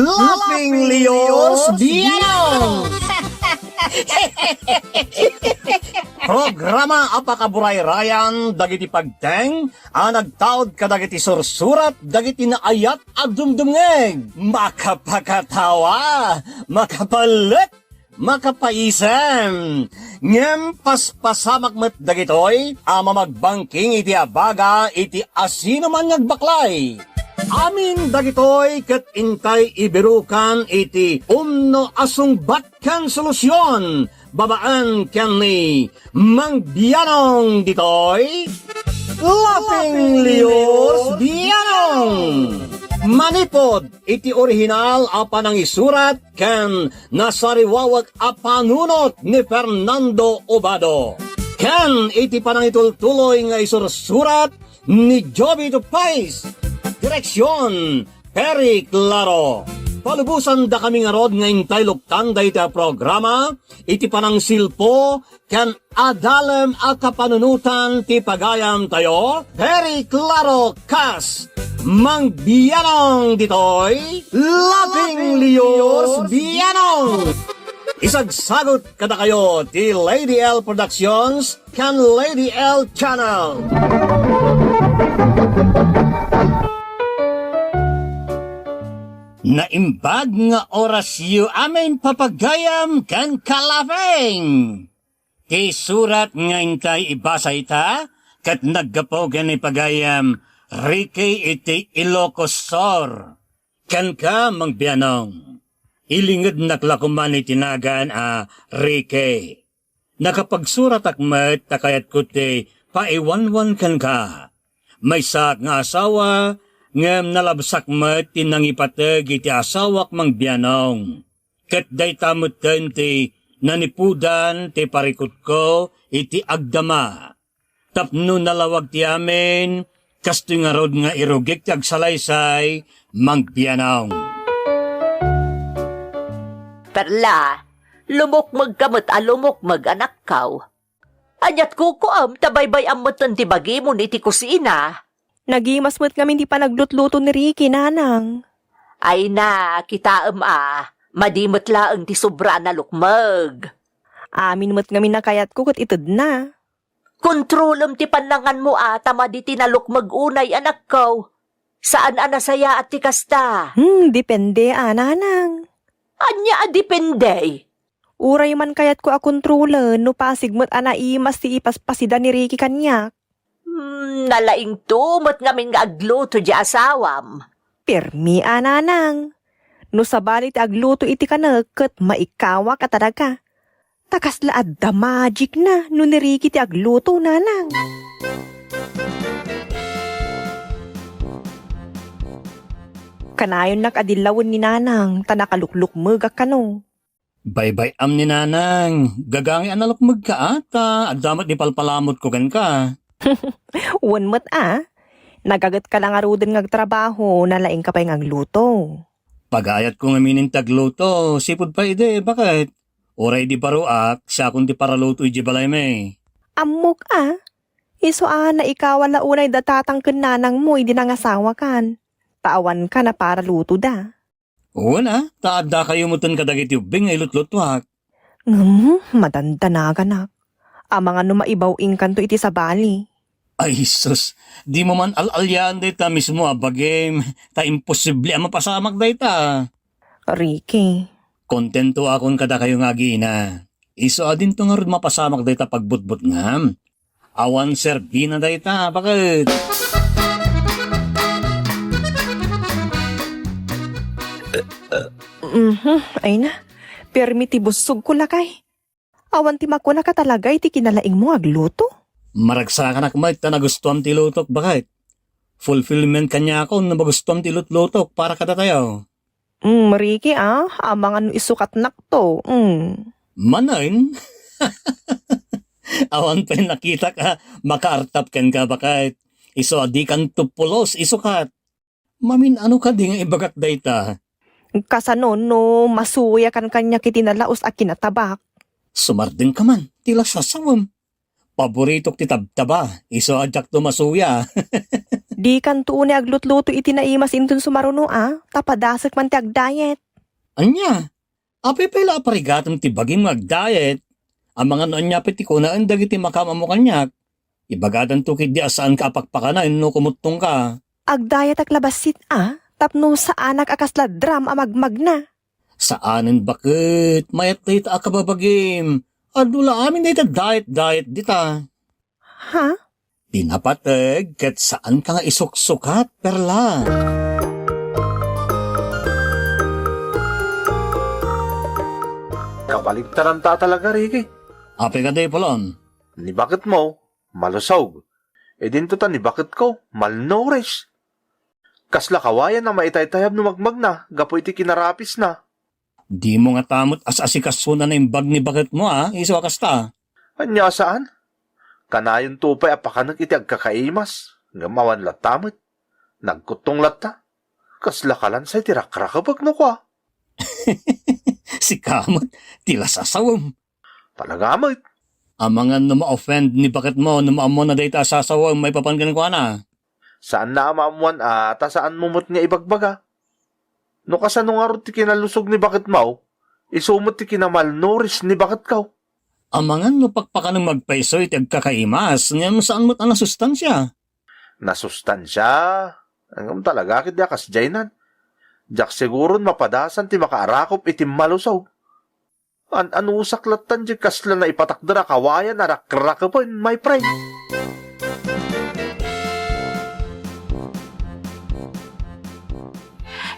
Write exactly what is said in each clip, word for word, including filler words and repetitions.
Laughing Leos Bianong! Programa a pakaburayrayan dagiti pagteng a nagtaud kadagiti sursurat dagiti naayat a dumdumngeg. Makapakatawa, makapalek, makapaisem. Ngem paspasamak met dagitoy a mamagbangking iti abaga iti asinoman nga agbaklay. Amin dagitoy ket intay ibirukan iti umno a sungbat ken solusion babaen ken ni Mang Bianong ditoy, Laughing Leos Bianong. Manipod iti orihinal a panangisurat ken nasariwawek a panunot ni Fernando Obado, ken iti panangitultuloy nga isursurat ni Jovito Pais. Direksion, Perry Claro. Palubosandakami ngarud nga intay luktan dayta a programa iti panangsilpo ken adalem a kapanunotan ti pagayamtayo, Perry Claro kas Mang Bianong ditoy, Laughing Leos Bianong. Isagsagut kadakayo ti Lady L Productions ken Lady L Channel. Naimbag nga orasyo amin, papagayam ken kalafing. Ti surat nga intay ibasa ita, ket naggapu ken ni pagayam Ricky iti Ilocos Sur. Kenka, Mang Bianong, ilingednak la koman iti nagan a Ricky. Nakapagsuratak met ta kayatko ti paiwanwan kenka. Maysaak nga asawa, ngem nalabsak met ti nangipateg iti asawak, Mang Bianong. Ket dayta metten ti nanipudan ti parikutko iti agdama. Tapno nalawag ti amin, kastoy ngarud nga irugik ti agsalaysay, Mang Bianong. Perla, lumukmegka met a lumukmeg, anakko. Ania't kukuam ta baybay-am metten ti bagimon iti kusina? Nagimas met ngamin ti panaglutluto ni Ricky, nanang. Ay na, kitaem a, madi met laeng ti sobra a nalukmeg. Amin met ngamin a kayatko ket itedna. Kontrolem ti pannanganmo a ta madi ti nalukmeg unay, anakko. Saan a nasayaat ti kasta. Hmm, depende a, nanang. Ania a depende? Uray man kayatko a kontrolen no pasig met a naimas ti ipaspasida ni Ricky kaniak. Hmm, nalaingto met ngamin nga agluto ti asawam. Permi a, nanang. No sabali ti agluto iti kanek ket maikawak a talaga. Ta kasla adda magic na no ni Ricky ti agluto, nanang. Kanayonnak a dillawen ni nanang ta nakaluklukmegak kano. Baybay-am ni nanang, gagangay a nalukmegka a ta adda met ni palpalamutko kenka. Wen met a, nagagetka la ngaruden nga agtrabaho, nalaingka pay nga agluto. Pagayatko ngamin ti agluto, sipud pay idi, baket? Uray idi baruak, siakon ti paraluto idiay balaymi. Ammok a, isu a naikawa la unay da tatang ken nanangmo idi nangasawakan. Ta awankan a paralutoda. Wen a, ta addakayo metten kadagiti ubbing nga ilutlutuak. Ngem, madandanaganak. Amangan no maibaw-ingkanto iti sabali. Ay, sus, dimo man al-alian dayta mismo a bagim, ta imposible a mapasamak dayta. Ricky. Kontentoakon kadakayo nga agiina. Isu a dinto ngarud mapasamak dayta pagbutbutngam. Awan serbina dayta, baket? Mhm, ay na. Permi ti bussogko, lakay. Awan ti makunaka talaga iti kinalaingmo nga agluto. Maragsakanak met ta nagustuam ti lutok, baket. Fulfillment kaniakon no magustuam ti ilutlutok para kadatayo. Mm, Ricky, a, amangan no isukatnakto. Mm. Manen? Awan pay nakitak a makaartap kenka, baket. Isu a dikanto pulos isukat. Mamin-ano kadi nga ibagak dayta? Kasano no masuyakan kaniak iti nalaus a kinatabak? Sumardengka man ti lasasawem. Paboritok ti tabtaba, isu a diakto masuya. Dikanto unay aglutluto iti naimas inton sumaruno a, ta padasek man ti agdayet. Ania? Apay pay la a parigatem ti bagim nga agdayet? Amangan no ania pay ti kunaen dagiti makaam-ammo kaniak? Ibagadanto ketdi a saanka a pakpakanen no kumuttongka. Agdayetak la bassit a, tapno saanak a kasla dram a magmagna. Saanen baket, mayat dayta a kababagim. Adu la amin dayta diet-diet dita. Ha? Pinapateg ket saanka nga isuksukat, Perla. Kabaligtaranta a talaga, Ricky. Apay kadi, Polon? Ni baketmo, malusog. Idinto ta ni baketko, malnourished. Kasla kawayan a maitaytayab no magmagna gapu iti kinarapisna. Dimo ngata met as-asikasona naimbag ni baketmo a, isu a kasta. Ania a saan? Kanayonto pay a pakanek iti agkakaimas, ngem awan latta met. Nagkuttong latta. Kasla kalansay ti rakrakepek no kua. Sika met, ti lasasawem. Talaga met. Amangan no ma-offend ni baketmo no maammona dayta a sasawem maipapan kenkuana. Saanna a maammoan a ta saanmo met nga ibagbaga. No kasano ngarud ti kinalusog ni baketmo, isu met ti kinamalnourished ni baketko. Amangan no pakpakanem agpayso iti agkakaimas, ngem saan met a nasustansia. Nasustansia? Ngem talaga ket di a kasdiaynan. Diak siguron mapadasan ti makaarakop iti malusog. An-anusak lattan di kasla naipatakder a kawayan a rakrakepen, my friend.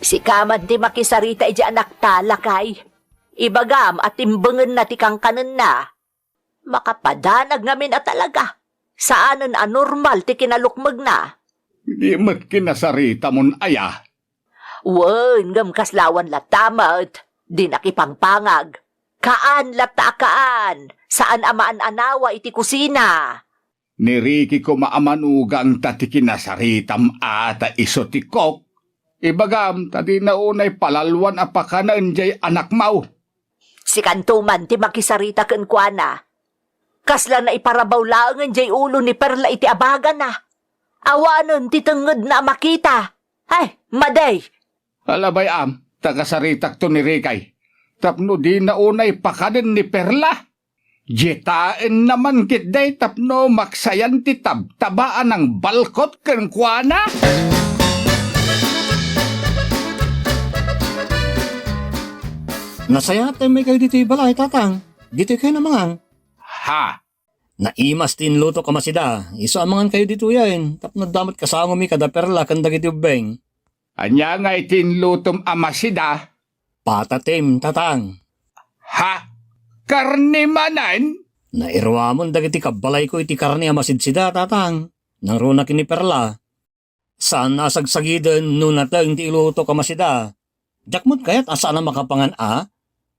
Sika man ti makisarita iti anakta, lakay. Ibagam a timbengenna ti kankanenna. Makapadanag ngamin a talaga. Saanen a normal ti kinalukmegna. Di met kinasaritamon aya. Wen, ngem kasla awan latta met. Dinak ipangpangag. Kaan latta a kaan. Saan a maan-anawa iti kusina. Ni Ricky koma a manugang ta ti kinasaritam a ta isu ti kok. Ibagam ta dina unay palalwan a pakanen jay anakmo. Sikanto man ti makisarita kenkuana. Kasla naiparabaw laengen jay ulo ni Perla iti abagana. Awanen ti tengngedna a makita. Ay, madi! Alabay-am, ta kasaritakto ni Rikay. Tapno dina unay pakanen ni Perla. Dietaenna man ketdi tapno maksayan ti tabtaba a nangbalkot kenkuana. Nasayaat a immay kayo ditoy balay, Tatang. Ditoy kayo namangan. Ha? Naimas ti inlutok a masida. Isu a mangan kayo ditoyen. Tapno adda met kasangomi kada Perla ken dagiti ubbing. Ania ngay ti inlutom a masida? Patatim, Tatang. Ha? Karne manen? Nairuamon dagiti kabbalayko iti karne a masidsida, Tatang. Nangruna ken ni Perla. Saan a sagsagiden no nateng ti ilutok a masida. Diak met kayat a saan a makapangan a.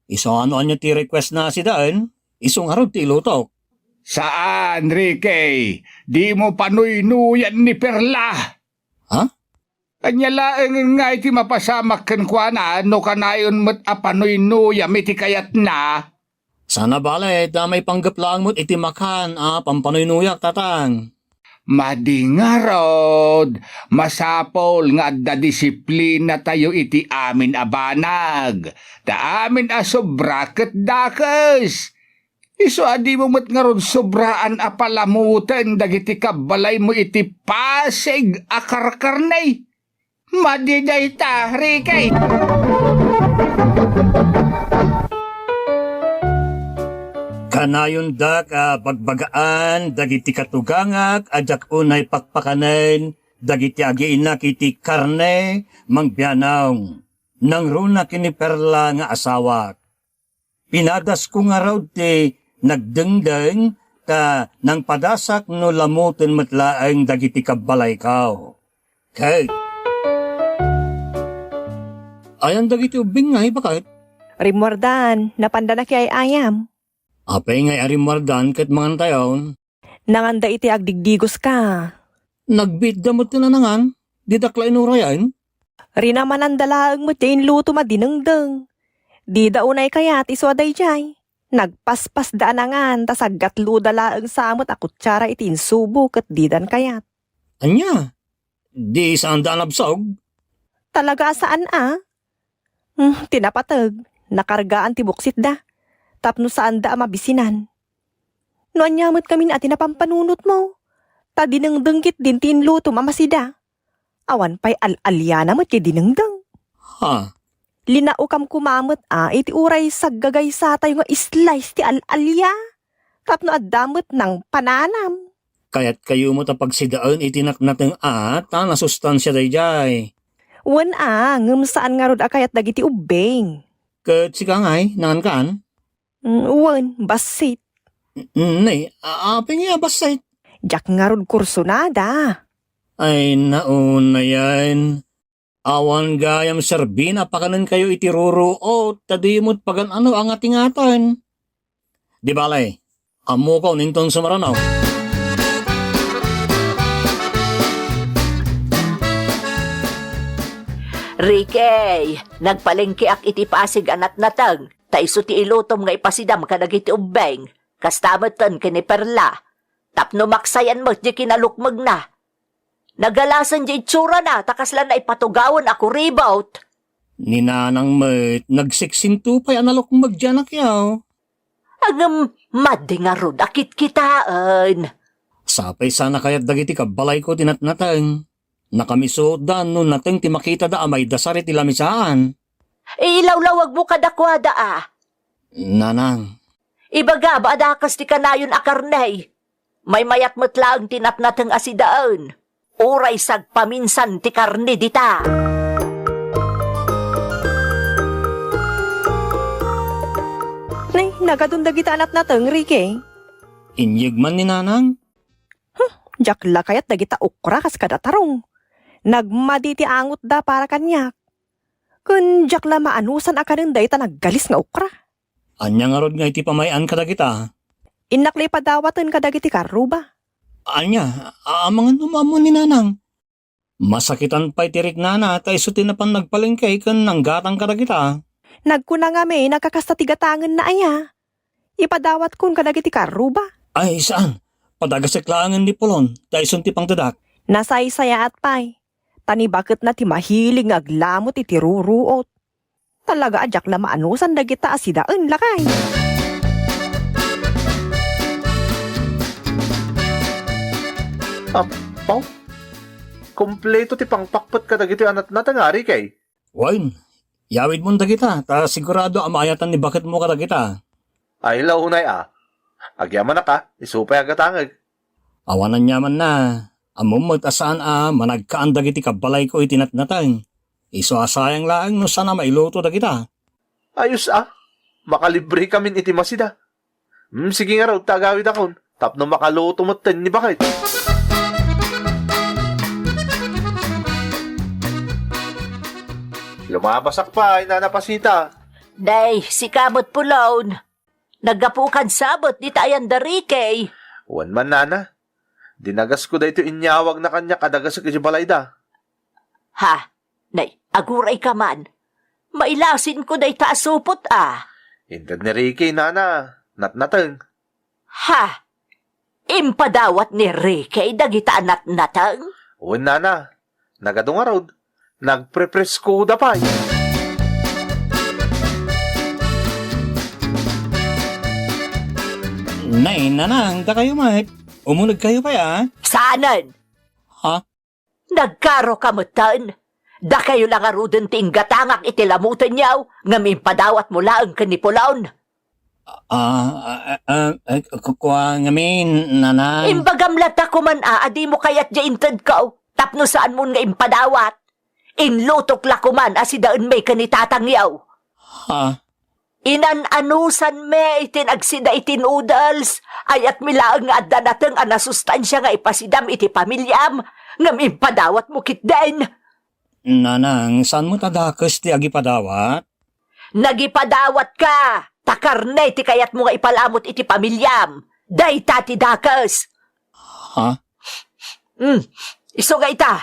Isu a no ania ti request na sidaen, isu ngarud ti ilutok. Saan, Ricky. Dimo panuynuyan ni Perla. Ha? Ania laengen ngay ti mapasamak kenkuana no kanayon met a panuynuyam iti kayatna? Saan a bale, ta maipanggep laeng met iti makan a pampanuynuyak, Tatang. Madi ngarud, masapul nga adda disiplinatayo iti amin a banag, ta amin a sobra ket dakes. Isu a dimo met ngarud sobraan a palamoten dagiti kabbalaymo iti pasig a karkarne. Madi dayta, Ricky! Kanayondak a bagbagaan dagiti katugangak a diak unay pakpakanen dagiti agiinnak iti karne, Mang Bianong. Nangruna ken ni Perla nga asawak. Pinadasko ngarud ti nagdengdeng ta nangpadasak no lamoten met laeng dagiti kabbalayko. Ket ayan dagiti ubbing ngay, baket? Rimmuardan, napanda nakiay-ayam. Apay ngay a rimmuardan ket mangantayon? Nanganda iti agdigdigoska. Nagbiitda met ti nanangan, didak la inurayen. Rinamananda laeng met ti inlutom a dinengdeng. Dida unay kayat isu a daydiay. Nagpaspasda a nangan ta saggatloda laeng sa met a kutsara iti insubo ket didan kayat. Ania? Di saanda a nabsog? Talaga a saan a. Hmm, ti napateg, nakargaan ti buksitda, tapno saanda a mabisinan. No ania met ngamin a ti napampanunotmo, ta dinengdeng ketdin ti inlutom a masida. Awan pay al-aliana met ti dinengdeng. Ha? Linaokam koma met a iti uray saggagaysatayo nga slice ti al-alia, tapno adda met nangpananam. Kayatkayo met a pagsidaen iti natnateng a ta nasustansia daydiay. Wen a, ngem saan ngarud a kayat dagiti ubbing. Ket sika ngay, nangankan? Mm, wen, bassit. Mm, nay, a-, apay nga bassit? Diak ngarud kursunada. Ay, nauna yan. Awan gayam serbina pakanenkayo iti ruruot, ta di met pagan-ano a ngatingaten. Di bale, ammokon inton sumarano. Ricky, nagpalengkeak iti Pasig a natnateng, ta isu ti ilutom nga ipasidam kadagiti ubbing. Kasta metten ken ni Perla. Tapno maksayan met di kinalukmegna. Nagalasen di itsurana ta kasla naipatugawan a kuribot. Ni Nanang met, nagsiksinto pay a nalukmeg di anakyo. Ngem madi ngarud a kitkitaen. Sapay sana kayat dagiti kabbalayko ti natnateng. Nakamisuotda no nateng ti makitada a maidasar iti lamisaan. Ilawlawagmo kadakuada a. Nanang. Ibagam a dakes ti kanayon a karne. Maymayat met laeng ti natnateng a sidaen. Uray sagpaminsan ti karne dita. Nay, nagadun dagita a natnateng, Ricky? Inyeg man ni Nanang. Huh, diak la kayat dagita okra kas kada tarong. Nagmadi ti angotda para kaniak. Ken diak la maanusan a kanen dayta naggalis nga okra. Ania ngarud nga iti pamay-an kadagita? Innak la ipadawaten kadagiti karruba. Ania, a-, amangan no maammo ni Nanang? Masakitan pay ti riknana ta isu ti napan nagpalengke ken nanggatang kadagita. Nagkuna ngamin a kakasta ti gatangenna aya. Ipadawatkon kadagiti karruba. Ay, saan? Padagasek laengen ni Pulon, ta isun ti pangtedak. Nasaysayaat pay. Ta ni baketna ti mahilig nga aglamut iti ruruot. Talaga a diak la maanusan dagita a sidaen, lakay. Apo, kompleto ti pangpakpet kadagiti a natnateng, Ricky. Wen, yawidmon dagita, ta sigurado a maayatan ni baketmo kadagita. Ay, la unay a. Agyamanak a, isu pay a gatangek. Awan aniamanna, ammom met a saan a managkaan dagiti kabbalayko iti natnateng. Isu a sayang laeng no saan a mailuto dagita. Ayos a, makalibrekamin iti masida. Hmm, sige ngarud, ta agawidakon, tapno makaluto metten ni baket. Lumabasak pay, Nana Pasita. Day, sika met Pulon. Naggapukan sabet dita ayan da Ricky. Wen man, Nana. Dinagasko daytoy inyawagna kaniak a dagasek iti balayda. Ha? Nay, agurayka man. Mailasinko dayta a supot a. Inted ni Ricky, Nana. Natnateng. Ha? Impadawat ni Ricky dagita a natnateng? Wen, Nana. Nagadu ngarud. Nagprepreskoda pay. Nay, Nanang, dakayo met. Umunegkayo pay a. Saanen? Ha? Nagkaroka metten. Dakayo la ngaruden ti inggatangak iti lamutenyo, ngem impadawatmo laeng ken ni Pulon. Ah, ah, ah, ah, ku-, kua ngamin, Nanang. Imbagam latta koman a, a dimo kayat diay intedko, tapno saanmon nga impadawat. Inlutok la koman a sidaenmi ken ni tatangyo. Ha? Inan-anusanmi iti nagsida iti noodles, ayatmi laeng nga adda nateng a nasustansia nga ipasidam iti pamiliam, ngem impadawatmo ketdin. Nanang, saan met a dakes ti agipadawat? Nagipadawatka, ta karne ti kayatmo nga ipalamut iti pamiliam. Dayta ti dakes. Ha? Hmm, isu nga ita,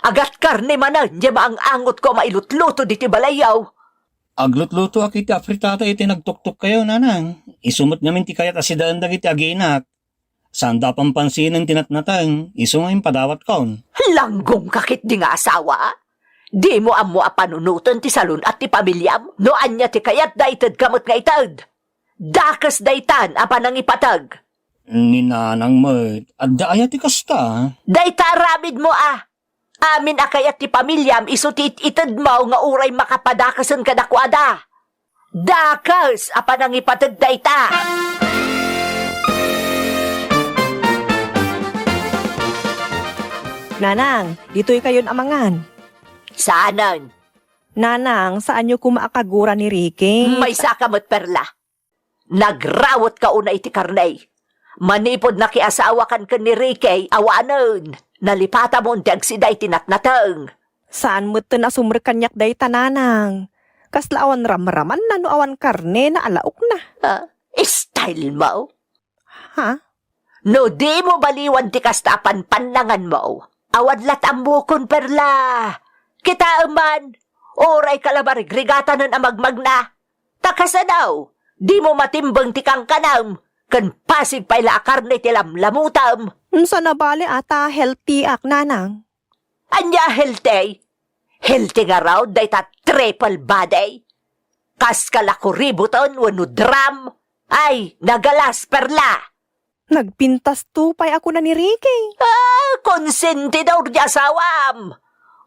agatkarne manen diay maang-angotko a mailutluto ditoy balayyo. Aglutlutoak iti afritada iti nagtuktokkayo, Nanang. Isu met ngamin ti kayat a sidaen dagiti aginak. Saanda a pampansinen ti natnateng, isu nga impadawatkon. Langgongka ketdi nga asawa? Dimo ammo a panunoten ti salun-at ti pamiliam? No ania ti kayatda, itedka met nga ited. Dakes daytan a panangipateg. Ni nanang met, adda aya ti kasta? Dayta aramidmo a. Amin a kayat ti pamiliam isu ti it-itedmo nga uray makapadakesen kadakuada. Dakes a panangipateg dayta. Nanang, ditoy kayon a mangan. Saanen? Nanang, saanyo koma a kagura ni Ricky? Maysa ka met, Perla. Nagrawetka unay iti karne. Manipud nakiasawakan ken ni Ricky, awanen, nalipatamon ti agsida iti natnateng. Saan metten a sumrek kaniak dayta, nanang. Kasla awan ramramanna no awan karne na alaokna. Ah, style mo? Ha? No dimo baliwan ti kasta a panpannanganmo, awan lat ammokon, Perla. Kitaem man, uray ka la marigrigatanen a magmagna. Ta kasano, dimo matimbeng ti kankanam, ken pasig pay la a karne ti lamlamutam. Saan a bale a ta healthyak, nanang. Ania a healthy? Healthy ngarud dayta triple body. Kas ka la kuriboton wenno drum. Ay, nagalas, Perla! Nagpintasto pay a kuna ni Ricky. Ah, konsentidor ti asawam!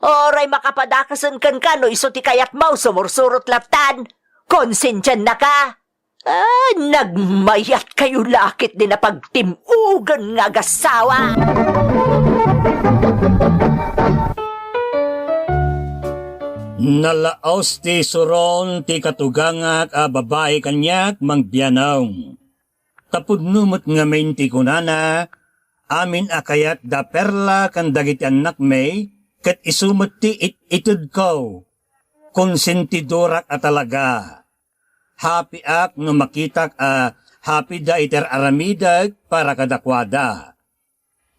Uray makapadakesen kenka no isu ti kayatmo, sumursurot lattan. Konsentiannaka? Ah, nagmayat kayo lakit di napagtim-ugan nga agasawa. Nalaos ti suron ti katugangak a babai kaniak, Mang Bianong. Tapudno met ngamin ti kunana, amin a kayat da Perla ken dagiti annakmi, ket isu met ti it-itedko. Konsentidorak a talaga. Happy ak no makitak a happy da iti ar-aramidek para kadakuada.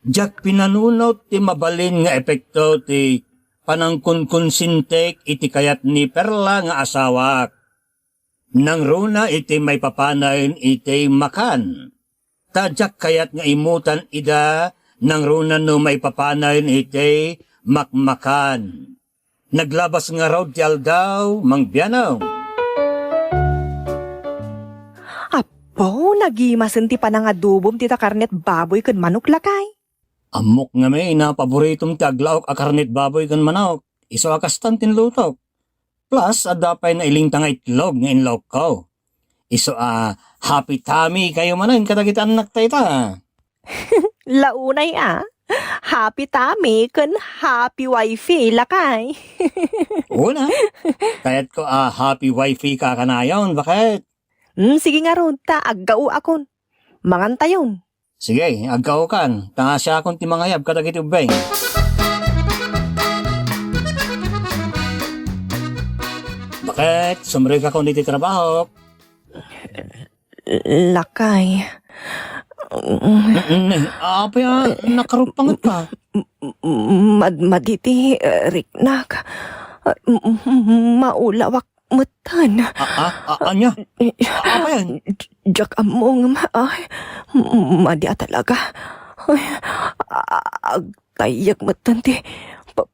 Diak pinanunot ti mabalin nga epekto ti panangkunkonsintek iti kayat ni Perla nga asawak. Nangruna iti maipapanen iti makan. Ta diak kayat nga imutan ida nangruna no maipapanen iti makmakan. Naglabas ngarud ti aldaw, Mang Bianong. Apo, nagimasen ti panangadobom ti ta karnet baboy ken manok, lakay. Ammok ngamin a paboritom ti aglaok a karnet baboy ken manok. Isu a kastan ti inlutok. Plus, adda pay nailingta nga itlog nga inlaokko. Isu a happy tummy kayo manen kadagiti annakta ita. Launay a. Happy tummy ken happy wifey, lakay. Una, kayatko a happy wifey ka kanayon, baket? Hmm, sige ngarud, ta aggaoakon. Mangantayon. Sige, aggaokan, ta siakon ti mangayab kadagiti ubbing. Baket, sumrekakon iti trabahok. Lakay. Mm, mm, apay a, nakarupanget ka? Mad-, maditi, eh, riknak. M-, m-, maulawak metten. A, a, a, ania? A, apay? Diak ammo nga ma-, ay, madi a talaga. Ay, a-, agtayyag metten ti pa-,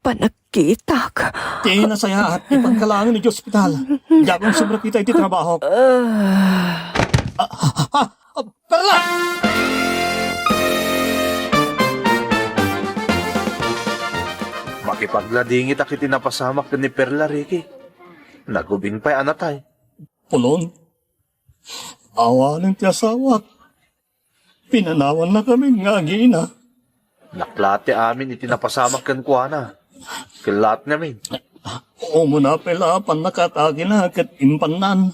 panagkitak. Ti nasayaat, ipagkalangen iti ospital. Diakon sobra kita iti trabahok. Ah. A, a, a, Perla! Makipagladingit a ket ti napasamak ken ni Perla, Ricky. Nagubing pay a natay. Pulon, awanen ti asawak. Pinanawannakamin nga agina. Naklati amin iti napasamak kenkuana. Kellat ngamin. Umuna pay la a pannakatagina ket impannan.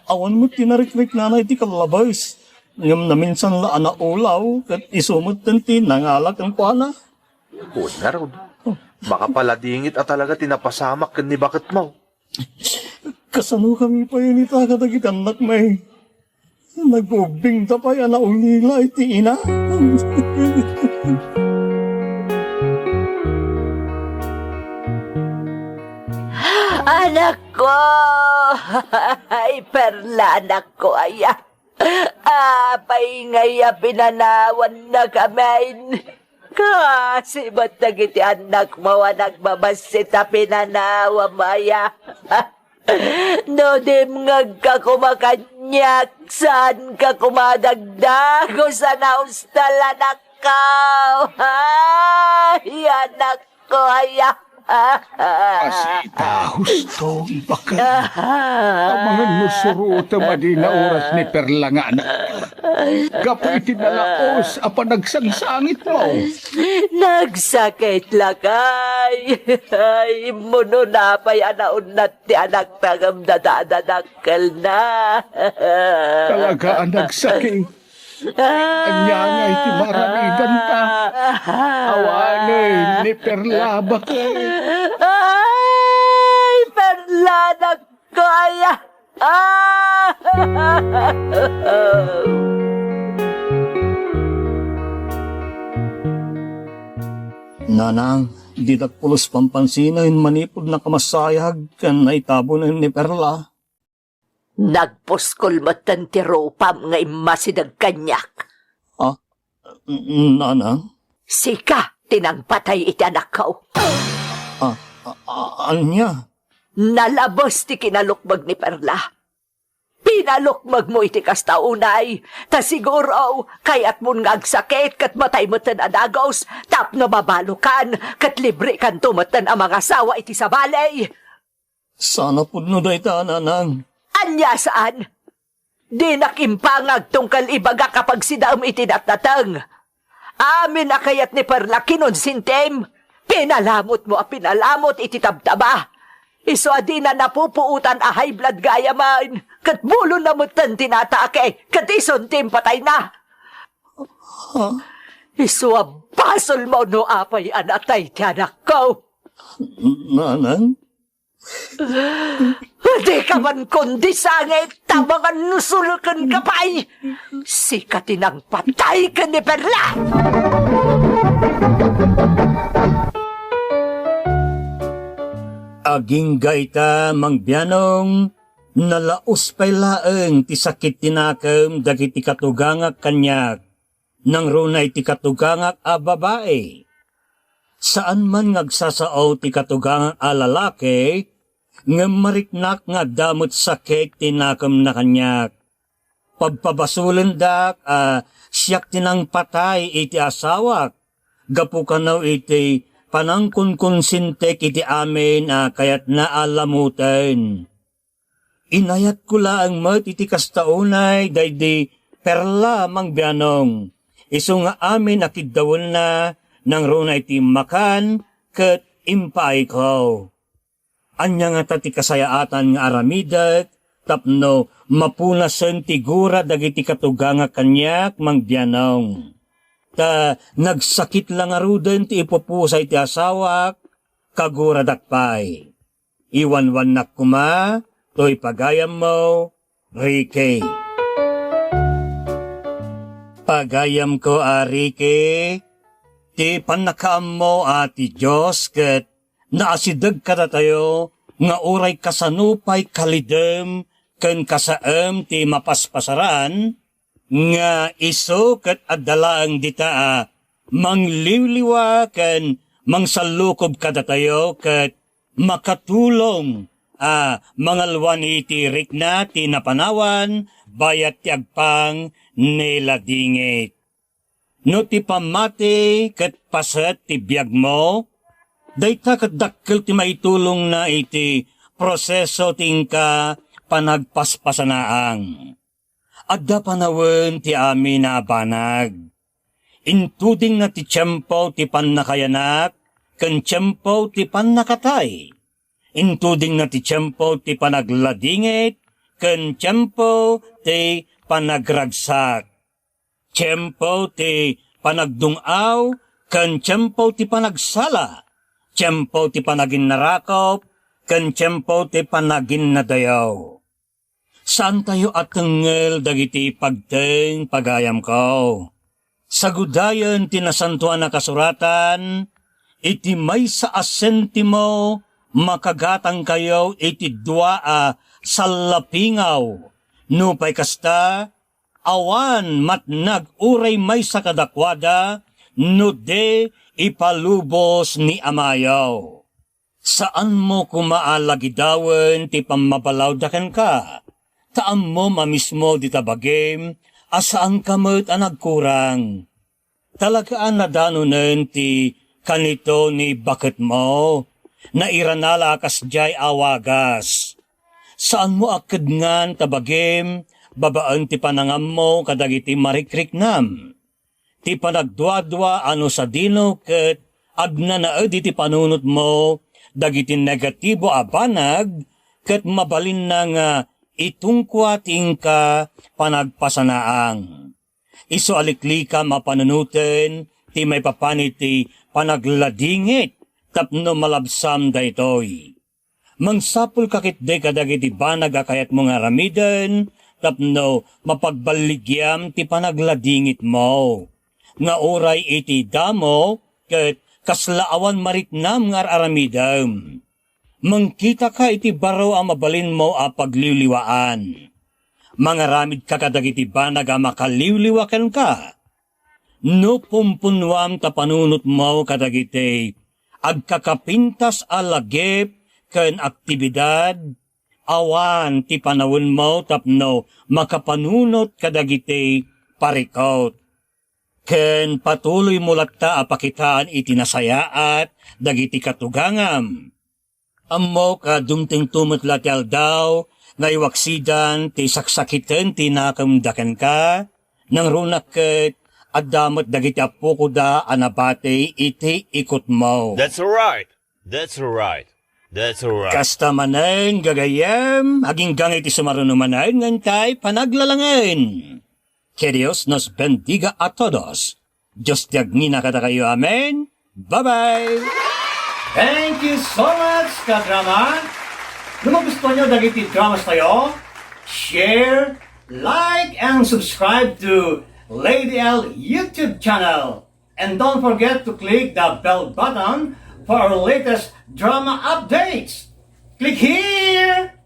Awan met ti narikriknana iti kallabes. Ngem naminsan la a naulaw ket isu metten ti nangala kenkuana. Wen ngarud, makapaladingit a talaga ti napasamak ken ni baketmo. Kasano kami pay ita kadagiti annakmi? Nag-ubbingta pay a naulila iti ina. Anakko! Ay, Perla, anakko, aya. Apay ngay a pinanawannakamin? Kasi met dagiti annakmo a nagbabassit a pinanawam aya? No dimngegka koma kaniak, saanka koma dagdagus a naustal, anakko. Ay, anakko aya. Asita, husto, bakal. Amangan no surotem a di naoras ni Perla nga anak. Gapu iti nalaus a panagsangsangitmo. Nagsakit, lakay. Ay, immuno napay a naunnat ti anakta ngem dadadadakkelna. Talaga a nagsakit. Ania nga iti maramidanta? Awanen ni Perla, bakit? Ay, Perla, nagkaya. Ah! Nanang, didak pulos pampansinen manipud nakamasayag ken naitabonen ni Perla. Nagpuskol metten ti rupam nga immasideg kaniak. Ah, n-, nanang? Sika ti nangpatay iti anakko. Ah, a-, a-, ania? Nalabes ti kinalukmeg ni Perla. Pinalukmegmo iti kasta unay, ta siguro, kayatmon nga agsakit ket matay metten a dagus tapno mabalokan ket librekanto metten a mangasawa iti sabali. Saan a pudno dayta, nanang? Ania saan? Dinak impangag tunggal ibagak a pagsidaem iti natnateng. Amin a kayat ni Perla kinonsintim. Pinalamutmo a pinalamut iti tabtaba. Isu a dina napupuotan a high blood gayamen, ket bulonna metten ti natake, ket isun ti impatayna. Ha? Isu a basolmo no apay a natay ti anakko. Nanang? Dika man kundi sangit, ta mangan no sulukenka pay. Sika ti nangpatay ken ni Perla. Agingga ita, Mang Bianong, nalaus pay laeng ti sakit ti nakem dagiti katugangak kaniak. Nangruna iti katugangak a babai. Saan man nga agsasao ti katugangak a lalaki, ngem mariknak nga adda met sakit ti nakemna kaniak. Pabpabasolendak a siak ti nangpatay iti asawak, gapu kano iti panangkonkonsentek iti amin a kayatna a lamoten. Inayatko laeng met iti kasta unay daydi Perla, Mang Bianong. Isu nga amin a kiddawenna nangruna iti immakan ket impaayko. Ania ngata ti kasayaatan nga aramidek tapno mapunasen ti gura dagiti katugangak kaniak, Mang Bianong? Ta nagsakit la ngaruden ti ipupusa iti asawak, kaguradak pay. Iwanwannak koma toy pagayammo, Ricky. Pagayamko a Ricky, ti pannakaammo a ti Dios ket naasideg kadatayo nga uray kasano pay kalidem ken kasaem ti mapaspasaran, nga isu ket adda laeng dita a mangliwliwa ken mangsallukob kadatayo ket makatulong a mangalwan iti rikna ti napanawan bayat ti agpang ni ladingit. No ti pammati ket paset ti biagmo, dayta ket dakkel ti maitulongna iti proseso ti inka panagpaspasanaang. Adda panawen ti amin a banag. Intudingna ti tiempo ti pannakayanak ken tiempo ti pannakatay. Intudingna ti tiempo ti panagladingit ken tiempo ti panagragsak. Tiempo ti panagdung-aw ken tiempo ti panagsala. Tiempo ti panaginnarakop ken tiempo ti panaginnadayaw. Saantayo a tengngel dagiti pagteng, pagayamko. Sagudayen ti Nasantoan a Kasuratan, iti maysa a sentimo, makagatangkayo iti dua a sallapingaw. Nupay kasta, Awan matnag uray maysa kadakuada no di ipalubos ni amayo. Saanmo koma a lagidawen ti pammabalawda kenka, ta ammom a mismo dita bagim a saanka met a nagkurang. Talaga a nadanonen ti kanito ni baketmo, nairanala a kasdiay a wagas. Saanmo a kedngan ta bagim babaen ti panangammo kadagiti marikriknam. Ti panagduadua a no sadino ket agnanaed iti panunotmo dagiti negatibo a banag ket mabalinna nga itungkua ti inka panagpasanaang. Isu a liklikam a panunoten ti maipapan iti panagladingit tapno malabsam daytoy. Mangsapulka ketdi kadagiti banag a kayatmo nga aramiden tapno mapagballigiam ti panagladingitmo. Nga uray iti damo ket kasla awan mariknam nga ar-aramidem. Mangkitaka iti baro a mabalinmo a pagliwliwaan. Mangaramidka kadagiti banag a makaliwliwa kenka. No pumpunuam ta panunotmo kadagiti agkakapintas a lagip ken aktibidad, awan ti panawenmo tapno makapanunot kadagiti parikut. Ken patuloymo latta a pakitaan iti nasayaat dagiti katugangam. Ammok a dumtengto met la ti aldaw nga iwaksidan ti saksakiten ti nakemda kenka, nangrunak ket adda met dagiti appokoda a nabati iti ikutmo. That's right. That's right. That's right. Kasta manen, gagayyem, agingga iti sumaruno manen nga intay panaglalangen. Que Dios nos bendiga a todos. Dios ti agngina kadakayo. Amen. Bye-bye. Thank you so much, kadrama. No magustuhan nyo dagiti dramas tayo, share, like, and subscribe to Lady L YouTube channel. And don't forget to click the bell button for our latest drama updates. Click here!